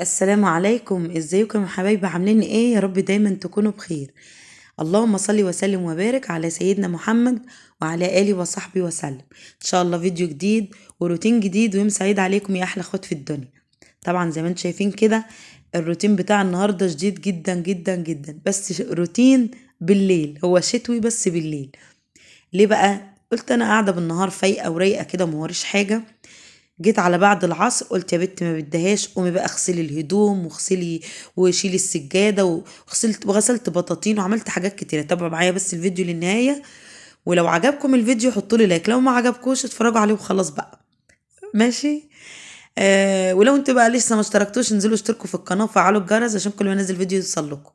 السلام عليكم، ازيكم يا حبايبي؟ عاملين ايه؟ يا رب دايما تكونوا بخير. اللهم صل وسلم وبارك على سيدنا محمد وعلى اله وصحبه وسلم. ان شاء الله فيديو جديد وروتين جديد ويوم سعيد عليكم يا احلى اخوات في الدنيا. طبعا زي ما انتم شايفين كده الروتين بتاع النهارده شديد جدا جدا جدا، بس روتين بالليل، هو شتوي بس بالليل. ليه بقى؟ قلت انا قاعدة بالنهار فايقه ورايقه كده وما وريش حاجة. جيت على بعد العصر قلت يا بت ما بدهاش، قومي بقى اغسلي الهدوم واغسلي وشيلي السجادة وغسلت بطاطين وعملت حاجات كتيرة. تابعوا معايا بس الفيديو للنهاية، ولو عجبكم الفيديو حطوا لي like، لو ما عجبكوش اتفرجوا عليه وخلاص بقى، ماشي. ولو انتوا بقى لسه ما اشتركتوش انزلوا اشتركوا في القناة وفعلوا الجرس عشان كل ما انزل فيديو يوصل لكم.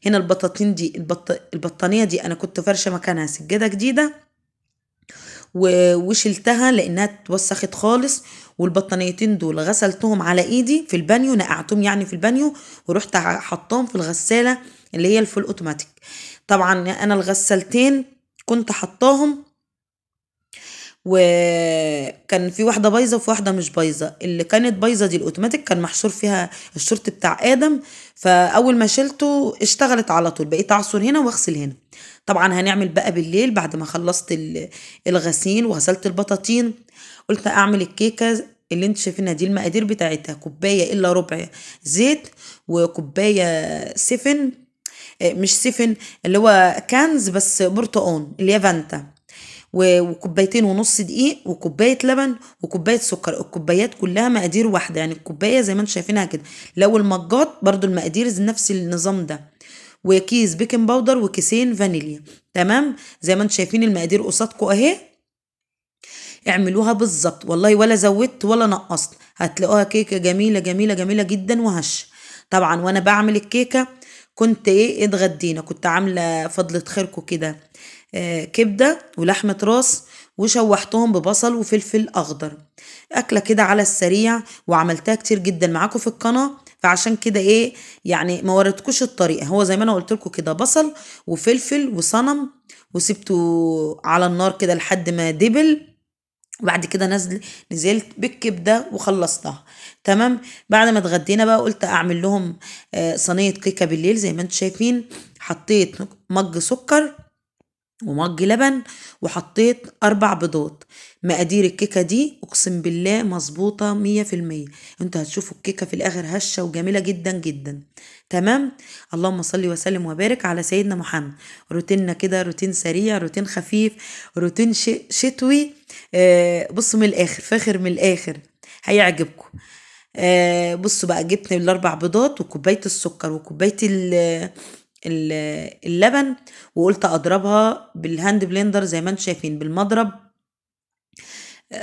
هنا البطاطين دي البطانيه دي انا كنت فرشه مكانها سجادة جديدة وشلتها لانها اتوسخت خالص، والبطانيتين دول غسلتهم على ايدي في البانيو، نقعتهم يعني في البانيو ورحت حطاهم في الغسالة اللي هي ال full automatic. طبعا انا الغسالتين كنت حطاهم وكان في واحدة بايظة وفي واحدة مش بايظة. اللي كانت بايظة دي الاوتوماتيك كان محشور فيها الشورت بتاع ادم، فاول ما شلته اشتغلت على طول، بقيت اعصر هنا واغسل هنا. طبعا هنعمل بقى بالليل بعد ما خلصت الغسيل وغسلت البطاطين، قلت اعمل الكيكه اللي انتوا شايفينها دي. المقادير بتاعتها كوباية الا ربع زيت، وكوبايه سفن، مش سفن اللي هو كنز بس برتقان اللي هي فانتا، وكوبايتين ونص دقيق، وكوبايه لبن، وكوبايه سكر. الكوبايات كلها مقادير واحدة، يعني الكوباية زي ما انتوا شايفينها كده. لو المجات برضو المقادير نفس النظام ده، وكيس baking powder وكيسين فانيليا. تمام زي ما انتوا شايفين المقادير قصادكم اهي، اعملوها بالظبط والله، ولا زودت ولا نقصت، هتلاقوها كيكة جميلة جميلة جميلة جدا وهشه. طبعا وانا بعمل الكيكه كنت ايه اتغدينا، كنت عامله فضلة خيركم كده كبده ولحمه راس، وشوحتهم ببصل وفلفل اخضر، اكله كده على السريع، وعملتها كتير جدا معاكم في القناة، فعشان كده ايه يعني ما وردتكوش الطريقة. هو زي ما انا قلت لكم كده بصل وفلفل وصنم، وسبته على النار كده لحد ما دبل، وبعد كده نزلت بالكبده وخلصتها. تمام بعد ما اتغدينا بقى قلت اعمل لهم صينية كيكة بالليل. زي ما انتم شايفين حطيت مج سكر ومج لبن، وحطيت 4 بيضات. مقادير الكيكه دي اقسم بالله مظبوطة 100%، انتوا هتشوفوا الكيكه في الاخر هشه وجميلة جدا جدا. تمام اللهم صل وسلم وبارك على سيدنا محمد. روتيننا كده روتين سريع، روتين خفيف، روتين شتوي. بصوا من الاخر، فاخر من الاخر، هيعجبكم. بصوا بقى جبت ال4 بيضات وكوبايه السكر وكوبايه اللبن، وقلت اضربها بال hand blender زي ما انتم شايفين بالمضرب.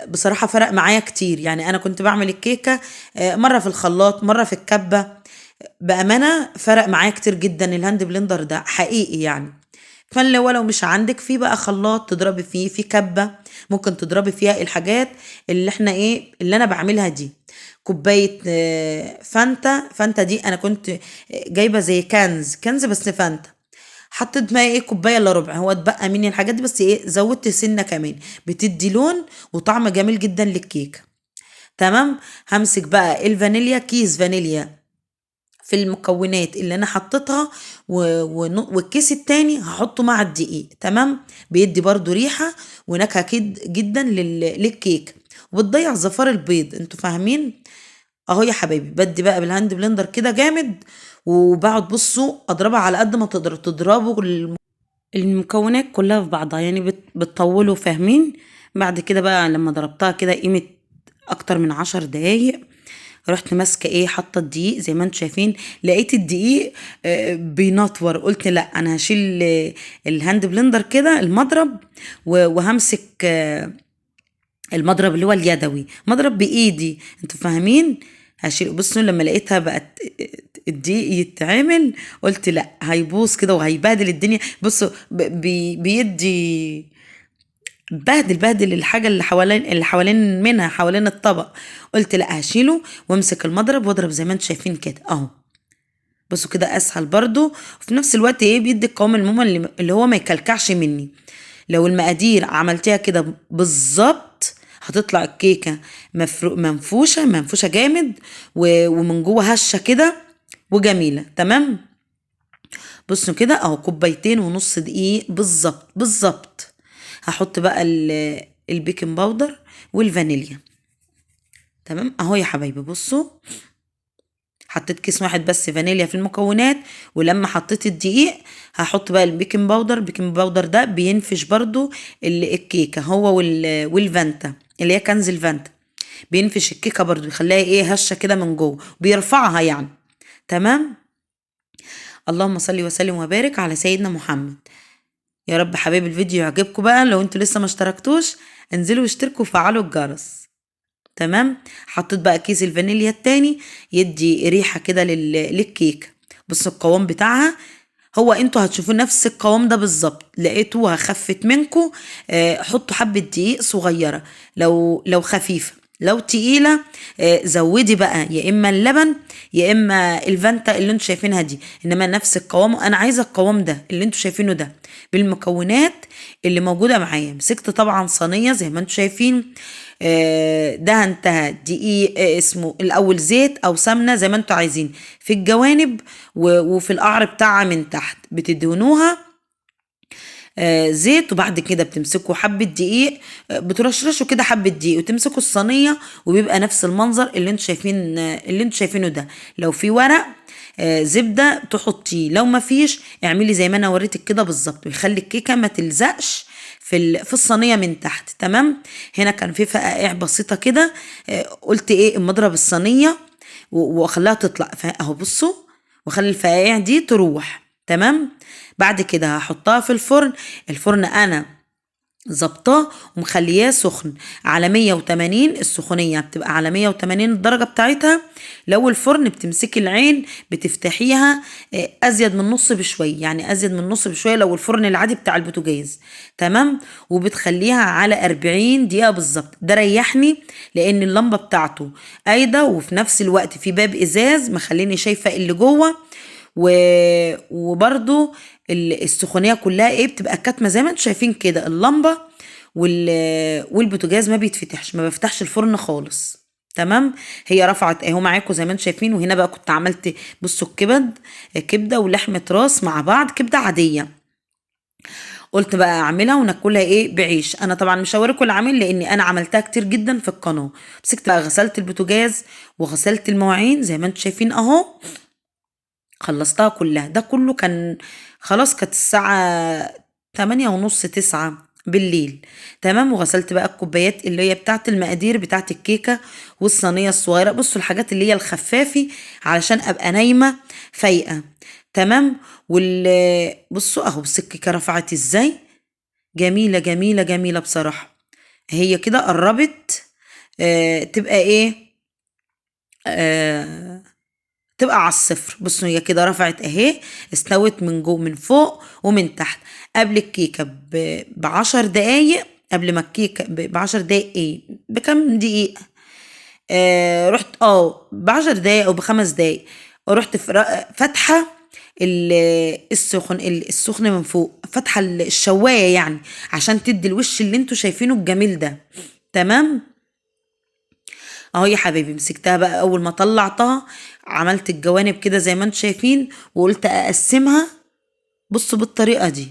بصراحة فرق معايا كتير، يعني انا كنت بعمل الكيكة مرة في الخلاط مرة في الكبة، بأمانة فرق معايا كتير جدا ال hand blender ده حقيقي يعني. فلو لو مش عندك في بقى خلاط تضربي فيه، في كبة ممكن تضربي فيها الحاجات اللي احنا ايه اللي انا بعملها دي. كوباية فانتا، فانتا دي انا كنت جايبة زي كنز بس فانتا، حطيت ما ايه كوباية الا ربع، هو اتبقى مني الحاجات دي بس ايه زودت سنة كمان، بتدي لون وطعم جميل جدا للكيكة. تمام همسك بقى الفانيليا، كيس فانيليا في المكونات اللي انا حطيتها، والكيس التاني هحطه مع الدقيق. تمام بيدي برضو ريحة ونكهة جدا للكيك، وبتضيع زفار البيض، انتوا فاهمين اهو يا حبايبي. بدي بقى بال hand blender كده جامد، وبقعد بصوا اضربها على قد ما تقدروا تضربوا المكونات كلها في بعضها، يعني بتطولوا فاهمين. بعد كده بقى لما ضربتها كده قيمة اكتر من 10 دقايق، رحت ماسكه ايه حاطه الدقيق زي ما انتم شايفين، لقيت الدقيق بينطور، قلت لا انا هشيل ال hand blender كده المضرب، وهمسك المضرب اللي هو اليدوي، مضرب بايدي انتوا فاهمين. هشيل بصوا لما لقيتها بقت الدقيق يتعمل، قلت لا هيبوظ كده وهيبهدل الدنيا. بصوا بيدي بهدل الحاجة اللي حوالين منها، حوالين الطبق. قلت لا هشيله وامسك المضرب واضرب زي ما انتم شايفين كده اهو. بصوا كده اسهل برضو، وفي نفس الوقت ايه بيدي القوام المهم اللي هو ما يكلكعش مني. لو المقادير عملتيها كده بالظبط هتطلع الكيكه منفوشه منفوشه جامد، ومن جوه هشه كده وجميلة. تمام. بصوا كده اهو، 2.5 كوباية دقيق بالظبط بالظبط. هحط بقى ال baking powder والفانيليا. تمام اهو يا حبايبي. بصوا حطيت كيس واحد بس فانيليا في المكونات، ولما حطيت الدقيق هحط بقى ال baking powder. ال baking powder ده بينفش برضو الكيكه، هو والفانتا اللي هي كنز الفانتا، بينفش الكيكه برضو، بيخليها ايه هشه كده من جوه، بيرفعها يعني. تمام. اللهم صل وسلم وبارك على سيدنا محمد. يا رب حبايبي الفيديو يعجبكم بقى. لو انتوا لسه ما اشتركتوش انزلوا واشتركوا وفعلوا الجرس. تمام. حطيت بقى كيس الفانيليا التاني يدي ريحة كده للكيكة. بصوا القوام بتاعها، هو انتوا هتشوفوا نفس القوام ده بالظبط. لقيتوها خفت منكم، حطوا حبة دقيق صغيرة لو خفيفة. لو تقيلة زودي بقى يا اما اللبن يا اما الفانتا اللي انتوا شايفينها دي، انما نفس القوام. انا عايزة القوام ده اللي انتوا شايفينه ده بالمكونات اللي موجودة معايا. مسكت طبعا صينية زي ما انتوا شايفين، دهنتها دقيق، اسمه الاول زيت او سمنة زي ما انتوا عايزين في الجوانب وفي القعر بتاعها من تحت بتدهنوها زيت، وبعد كده بتمسكوا حبة دقيق، بترشرشوا كده حبة دقيق وتمسكوا الصينية، وبيبقى نفس المنظر اللي انتوا شايفين، اللي انتوا شايفينه ده. لو في ورق زبدة تحطيه، لو ما فيش اعملي زي ما انا وريتك كده بالظبط، ويخلي الكيكة ما تلزقش في الصينية من تحت. تمام. هنا كان في فقائع بسيطة كده، قلت ايه اما اضرب الصينية واخليها تطلع، اهو بصوا، واخلي الفقائع دي تروح. تمام. بعد كده هحطها في الفرن. الفرن انا ظبطاه ومخلياه سخن على 180، السخونية بتبقى على 180 الدرجة بتاعتها. لو الفرن بتمسكي العين بتفتحيها ازيد من نص بشوية، يعني ازيد من نص بشوية لو الفرن العادي بتاع البوتاجاز. تمام. وبتخليها على 40 دقيقة بالظبط. ده ريحني لان اللمبة بتاعته قايدة، وفي نفس الوقت في باب ازاز مخليني شايفة اللي جوه، وبرضو السخونية كلها ايه بتبقى كاتمة زي ما انتم شايفين كده. اللمبة والبوتاجاز ما بيتفتحش، ما بفتحش الفرن خالص. تمام. هي رفعت اهو معاكم زي ما انتم شايفين. وهنا بقى كنت عملت بصوا الكبد، كبدة ولحمة راس مع بعض، كبدة عادية، قلت بقى اعملها وناكلها ايه بعيش. انا طبعا مش هوريكم العميل لاني انا عملتها كتير جدا في القناة. مسكت بقى غسلت البوتاجاز وغسلت المواعين زي ما انتم شايفين اهو، خلصتها كلها. ده كله كان خلاص كانت الساعة 8:30 9 بالليل. تمام. وغسلت بقى الكوبايات اللي هي بتاعت المقادير بتاعت الكيكة والصينية الصغيرة، بصوا الحاجات اللي هي الخفافي علشان ابقى نايمة فايقة. تمام. بصوا اهو، بص الكيكة رفعت ازاي، جميلة جميلة جميلة بصراحة. هي كده قربت تبقى ايه، تبقى على الصفر. بصوا هي كده رفعت اهي، استوت من جوه من فوق ومن تحت. قبل الكيكه ب10 دقايق، قبل ما الكيكه ب10 دقايق ايه بكم دقيقة، رحت ب10 دقايق او ب5 دقايق، رحت فاتحة السخن من فوق، فاتحة الشوايه يعني عشان تدي الوش اللي انتوا شايفينه الجميل ده. تمام اهو يا حبايبي. مسكتها بقى اول ما طلعتها، عملت الجوانب كده زي ما انتم شايفين، وقلت اقسمها بصوا بالطريقة دي،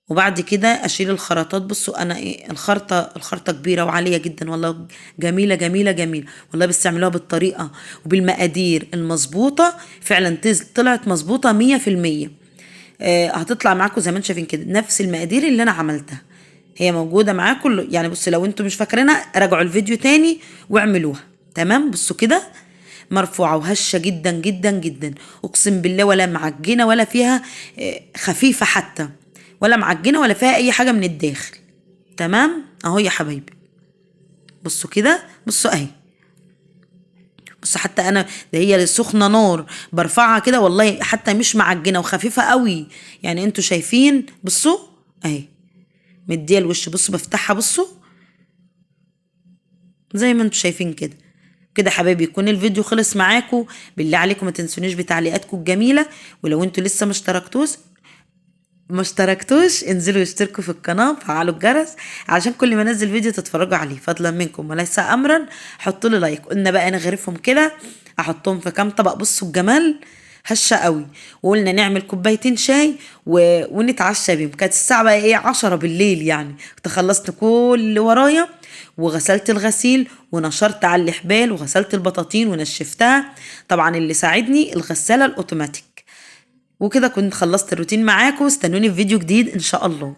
وبعد كده اشيل الخرطات. بصوا انا ايه الخرطة كبيرة وعاليه جدا والله، جميلة جميلة جميلة والله. بس اعملوها بالطريقة وبالمقادير المظبوطه، فعلا طلعت مظبوطة 100%. هتطلع معاكم زي ما انتم شايفين كده نفس المقادير اللي انا عملتها، هي موجودة معاكم يعني. بصوا لو انتم مش فاكرينها راجعوا الفيديو تاني واعملوها. تمام. بصوا كده مرفوعة وهشه جدا جدا جدا، اقسم بالله ولا معجنه ولا فيها خفيفة حتى، ولا معجنه ولا فيها اي حاجة من الداخل. تمام اهو يا حبايبي. بصوا كده، بصوا اهي، بصوا حتى انا ده هي سخنة نار برفعها كده والله، حتى مش معجنه وخفيفة قوي يعني، انتوا شايفين. بصوا اهي مديه الوش، بصوا بفتحها، بصوا زي ما انتوا شايفين كده. كده حبايبي يكون الفيديو خلص معاكم. بالله عليكم ما تنسونيش بتعليقاتكم الجميلة، ولو انتوا لسه ما اشتركتوش ما اشتركتوش انزلوا اشتركوا في القناة، فعلوا الجرس عشان كل ما انزل فيديو تتفرجوا عليه. فضلا منكم وليس امرا حطوا لي like. قلنا بقى نغرفهم كده، احطهم في كام طبق. بصوا الجمال، هشه قوي. وقلنا نعمل كوبايتين شاي ونتعشى بيهم. كانت الساعة بقى ايه، 10 بالليل يعني. كنت خلصت كل اللي ورايا وغسلت الغسيل ونشرت على الحبال وغسلت البطاطين ونشفتها. طبعا اللي ساعدني الغسالة الاوتوماتيك. وكده كنت خلصت الروتين معاكم. استنوني في فيديو جديد ان شاء الله.